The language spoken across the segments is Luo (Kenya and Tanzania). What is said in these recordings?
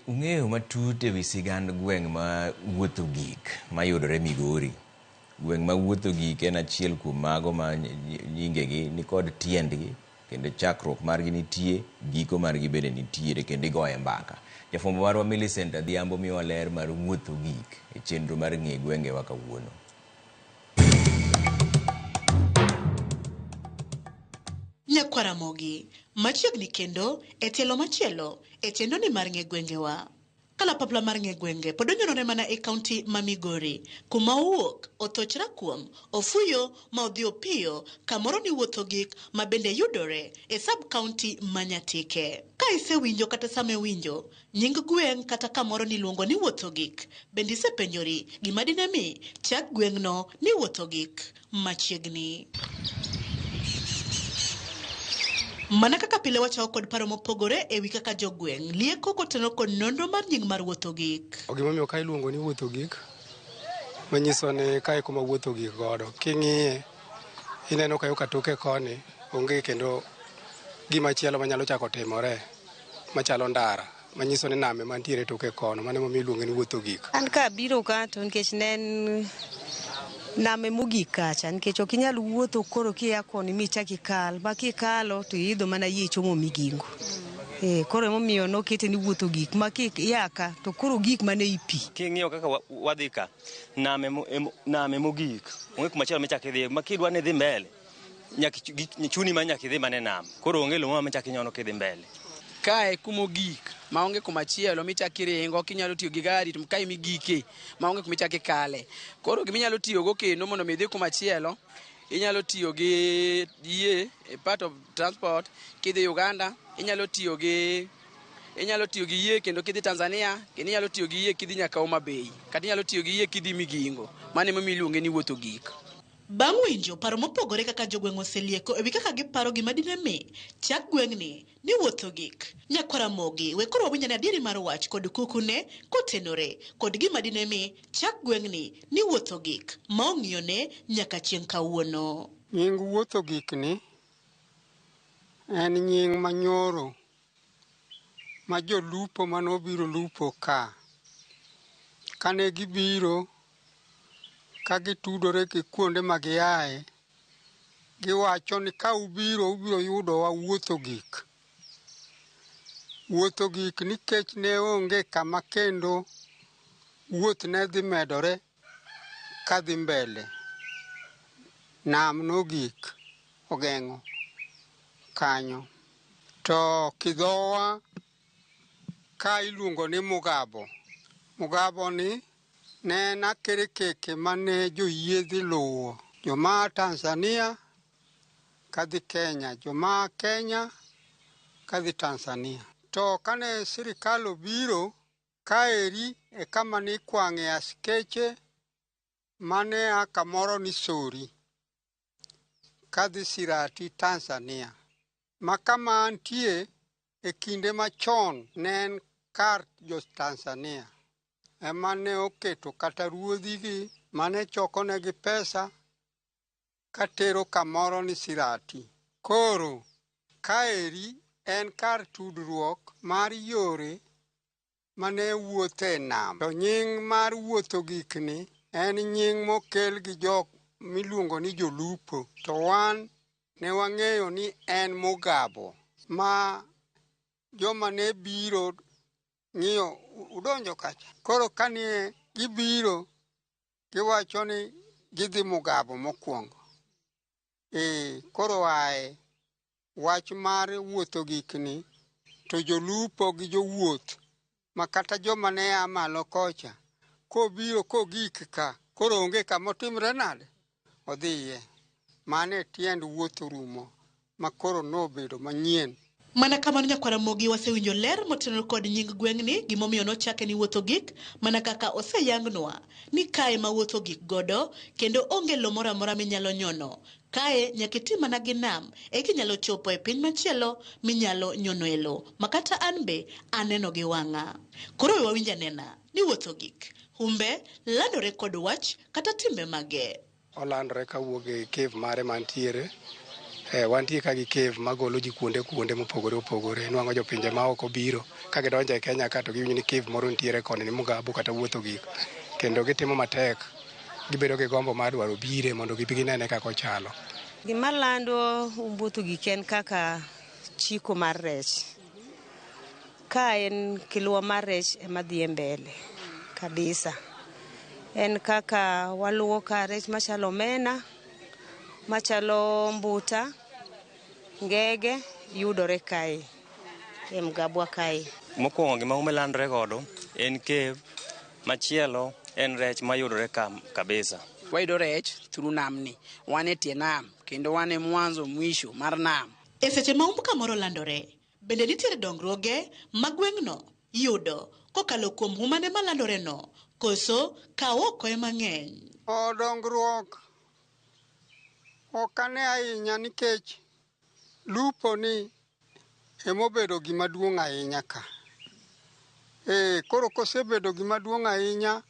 ung'eyo matut e wi sigand gweng' ma wuotho gik mayudore Migori? Gweng' ma wuotho gik en achiel kuom mago ma nyingegi nikod tiendgi kendo chakruok margi nitie, giko margi bende nitiere kendo igoye mbaka. Jafwambo marwa Millicent Adhiambo miyowa ler mar wuotho gik e chenro mar ng'e gwengewa kawuono. Nyakwar Ramogi, machiegni kendo e tielo machielo e chenroni mar ng'e gwengewa. Kalapapla mar ng'e gwenge pod onyonore mana e kaunti ma Migori, kuma owuok, othoch rakuom, ofuyo ma odhi opiyo kamoro ni wuotho gik ma bende yudore e sub kaunti ma Nyatike. Ka isewinjo kata sama iwinjo nying gweng' kata kamoro ni iluongo ni wuotho gik, bende isepenjori gima dine mi chak gweng'no ni wuotho gik? Machiegni. Mana kaka pile wachako kod paro mopogore e wi kaka jogweng' lieko kotenore kod nonro mar nying mar wuotho gik. Gimomiyo ka iluongo ni wuotho gik, manyiso ni kae kuma wuotho gik godo. King'iye, ineno ka yo katoke koni onge kendo gima chielo manyalo chako timore machalo ndara manyiso ni nam ema nitiere toke kono. Mano emomiyo iluonge ni wuotho gik. An ka abiro ka to nikech ne en nam ema ogik kacha nikech ok inyal wuotho koro kia koni michak ikal ma kikalo to iidho mana yie ichomo Migingo. Koro emomiyo nokete ni wuotho gik ma kia ka to koro ogik mana ei pi. King'iyo kaka wadhi ka, nam ema ogik. Onge kuma chielo michak idhiye. Ma kidwa ni idhi mbele, chuni ma nyaka idhi mana e nam. Koro onge lowo ma michak inyono kidhi mbele. Kae kuma ogik, maonge kuma chielo michak iringo, kinyalo tiyo gi gari to kae migike, maonge kuma ichak ikale. Koro gima inyalo tiyogo kendo mondo mi idhi kuma chielo, inyalo tiyo gi yie e part of transport kidhi Uganda, inyalo tiyo gi inyalo tiyo gi yie kendo kidhi Tanzania, kendo inyalo tiyo gi yie kidhi nyaka Homa Bay, kata inyalo tiyo gi yie kidhi Migingo. Mano emomiyo iluonge ni wuotho gik. Bang' winjo paro mopogore kaka jogweng' oselieko e wi kaka giparo gima dine mi chak gweng'ni ni wuotho gik. Nyakwar Ramogi, we koro wawinj ane adieri mar wach kod kukune kotenore kod gima dine mi chak gweng'ni ni wuotho gik ma ong'iyone nyaka chieng' kawuono. Nying wuotho gik ni en nying manyoro ma jolupo manobiro lupo ka. Kane gibiro ka gitudore gi kuonde ma giaye, giwacho ni ka ubiro ubiro yudowa wuotho gik. Wuotho gik nikech ne onge kama kendo wuoth ne dhi medore kadhi mbele. Nam nogik ogeng'o kanyo. To kidhowa ka iluongo ni Mugabo. Mugabo ni ne en akerekeke mane joyiedhi luwo. Joma Tanzania kadhi Kenya, joma Kenya kadhi Tanzania. To kane sirikal obiro, kaeri e kama nikwang'e askeche mane a kamoro ni Sori kadhi Sirati Tanzania. Ma kama antie e kinde machon ne en kar jo Tanzania. Ema ne oketo kata ruodhigi mane chokonegi pesa katero kamoro ni Sirati. Koro kaeri en kar tudruok mar yore mane wuotho e nam. To nying mar wuotho gikni en nying mokel gi jok miluongo ni jolupo. To wan ne wang'eyo ni en Mugabo ma joma ne biro ng'iyo udonjo kacha. Koro kane gibiro giwacho ni gidhi Mugabo mokwongo. Koro ae wach mar wuotho gikni to jolupo gi jowuoth ma kata joma ne a malo kocha kobiro kogik ka koro onge kama otimre nade odhiye. Mano e tiend wuoth orumo ma koro nobedo manyien. Mana kamano nyakwar Ramogi wasewinjo ler motenore kod nying gweng'ni gimomiyo nochake ni wuotho gik mana kaka oseyangnwa ni kae ma wuotho gik godo kendo onge lo moro amora minyalo nyono. Kae nyaka iti mana gi nam eka inyalo chopo e piny machielo minyalo nyono e lo ma kata an be aneno gi wang'a. Koro we wawinj anena ni wuotho gik humbe landore kod wach kata timbe mage. Olandore kawuok e cave mare mantiere Wantie ka gi cave magolo ji kuonde kuonde mopogore opogore. Nwang'o jopinje ma oko biro ka gidonjo e Kenya ka to giwinjo ni cave moro nitiere koni ni Mugabo kata wuotho gik. Kendo gitimo matek, gibedo gi gombo mar dwaro bire mondo gibi ginene kaka ochalo. Gima lando Wuotho Gik en kaka chiko mar rech. Ka en kilwa mar rech ema dhi e mbele kabisa. En kaka waluwo ka rech machalo omena, machalo mbuta, ngege yudore kae e Mgabwa kae. Mokwongo gima Ume landre godo en cave, machielo en rech mayudore ka kabisa. Wayudo rech through namni. Wan e tie nam kendo wan e mwanzo mwisho mar nam. E seche ma umb kamoro landore, bende nitiere dongruoge ma gweng'no yudo kokalo kuom humane malandoreno, koso kaw oko ema ng'eny. O dongruok ok ane ahinya nikech lupo ni emobedo gima duong' ahinya ka. Koro kosebedo gima duong' ahinya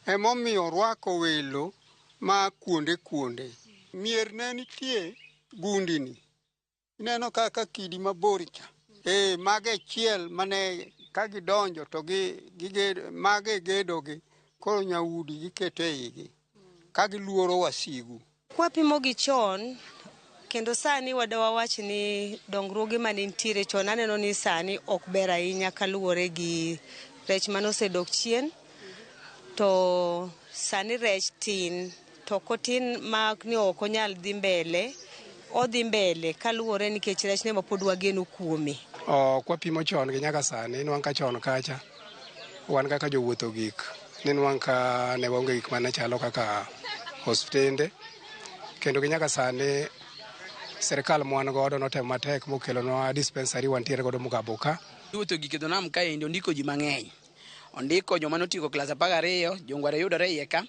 emomiyo orwako welo ma kuonde kuonde. Mier ne nitie gundini. Ineno kaka kidi mabor cha. Mago e chiel mane ka gidonjo to gigedo, mago e gedogi. Koro nyaudi giketo e igi ka giluoro wasigu. Kwapimo gi chon, kendo sani wadawa wach ni dongruoge mane nitiere chon aneno ni sani ok ber ahinya kaluwore gi rech mane osedok chien to sani rech tin to ok otin ma ni ok onyal dhi mbele odhi mbele kaluwore nikech rech ne pod wageno kuome. Kwapimo chon gi nyaka sani, inwang' ka chon kacha wan kaka jowuotho gik ninwang' ka ne waonge gik mane chalo kaka osiptende kendo gi nyaka sani sirikal mwan godo notemo matek mokelonwa dispensary wantiere godo Mugabo ka. Wuotho gik e dho nam kaendi ondiko ji mang'eny. Ondiko joma notieko klas 12, jongware yudore iye ka.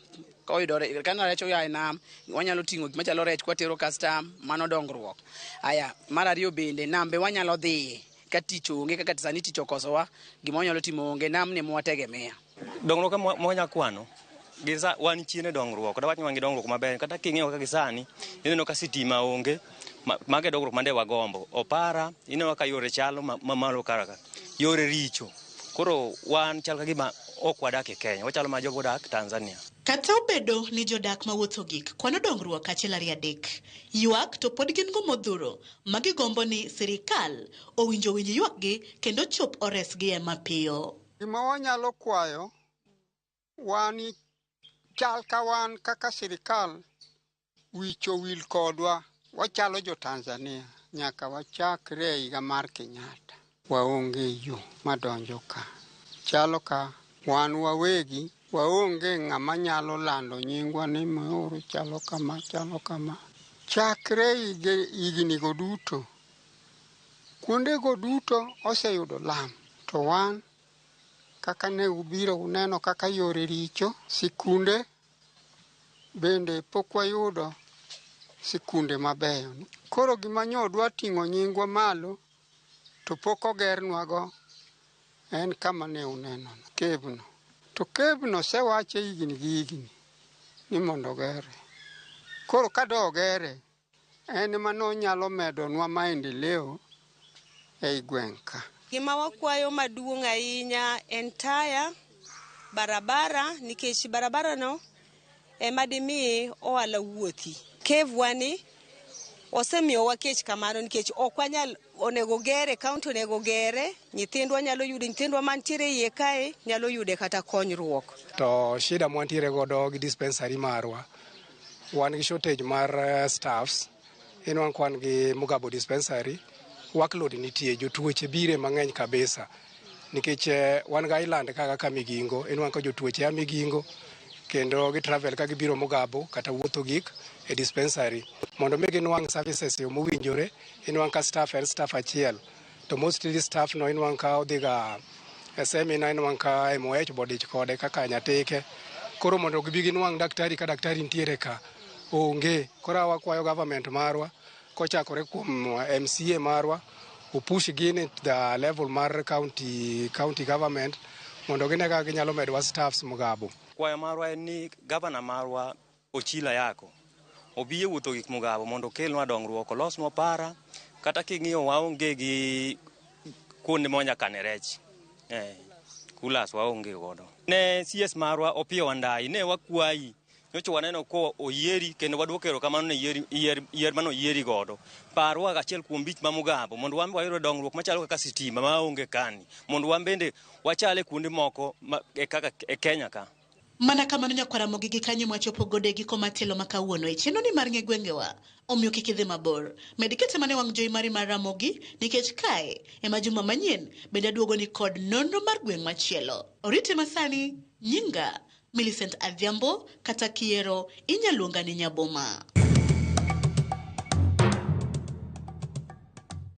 Koyudore ka rech oa e nam, wanyalo ting'o gik machalo rech kwatero custom, mano dongruok. Aya, mar ariyo bende nam be wanyalo dhiye ka tich onge kaka sani tich okosowa, gima wanyalo timo onge, namni ema wategemea. Dongruok ma wanya kwano gi sa wan chien e dongruok dawach ni wan gi dongruok maber kata king'iyo kaka gi sani ineno ka sitima onge mago e dongruok mande wagombo opara ineno kaka yore chalo mamalo kara ka yore richo koro wan chal ka gima ok wadak e Kenya wachalo mana jogo modak Tanzania. Kata obedo ni jodak mawuotho gik kwano dongruok achiel ariyo adek, ywak to pod gin go modhuro ma gigombo ni sirikal owinjo winj ywakgi kendo chop oresgi e mapiyo. Gima wanyalo kwayo wan chal ka wan kaka sirikal wich owil kodwa wachalo jo Tanzania nyaka wachakre e higa mar Kenyatta waonge yo madonjo ka chalo ka wan wawegi waonge ng'ama nyalo lando nyingwa ni Muhuru chalo kama chalo kama chakre higni go duto kuondego duto oseyudo lam to wan kaka ne ubiro uneno kaka yore richo sikunde bende pok wayudo sikunde mabeyo. Koro gima nyo dwa ting'o nyingwa malo to pok ogernwago en kama ne uneno cave no. To cave no osewache higni gi higni ni mondo ogere. Koro ka do ogere en ema nonyalo medonwa maendeleo ei gweng' ka. Gima wakwayo maduong' ahinya en taya, barabara nikech barabara no ema dimi ohala wuothi. Cave wa ni osemiyowa kech kamano nikech ok wanyal onego gere, county onego gere, nyithindwa nyalo yudo, nyithindwa mantiere iye kae nyalo yude kata konyruok. To shida mwantiere godo gi dispensary marwa, wan gi shortage mar staffs, inwang' ka wan gi Mugabo dispensary, workload nitie, jotuoche bire mang'eny kabisa. Nikech wan gi island ka kaka Migingo, inwang' ka jotuoche a Migingo kendo gi travel ka gibiro Mugabo kata wuotho gik e dispensary. Mondo mi ginwang' services e yo mowinjore, inwang' ka staff en staff achiel. To mostly staff no inwang' ka odhi ga e seminar, inwang' ka MOH bodich kode kaka nyatike. Koro mondo gibi ginwang' daktari ka daktari nitiere ka, onge. Koro wakwayo government marwa, kochakore kuom MCA marwa, opush gini to the level mar county government mondo gine kaka ginyalo medowa staffs Mugabo. Kwayo marwa en ni gavana marwa Ochila Yako Obi e wuotho gik Mugabo mondo okelnwa dongruok, olosnwa para, kata king'iyo waonge gi kuonde ma wanya kane rech. Coolers waonge godo. Ne CS marwa Opiyo Wandayi, ne wakwayi, nyocha waneno ko oyieri kendo waduoko erokamano ne yier mane oyieri godo. Parwa achiel kuom bich ma Mugabo mondo wan wayud dongruok machalo kaka sitima maonge kani, mondo wan bende wachale kuonde moko kaka e Kenya ka. Mana kamano nyakwar Ramogi gi kanyo mwachopo godo e giko mar tielo ma kawuono e chenro ni mar ng'e gwengewa. Omiyo kik idhi mabor. Med kete mana e wang' jowi mari mar Ramogi nikech kae ema juma manyien bende aduogo ni kod nonro mar gweng' machielo. Orite masani, nyinga Millicent Adhiambo kata kiero inyaluonga ni Nyaboma.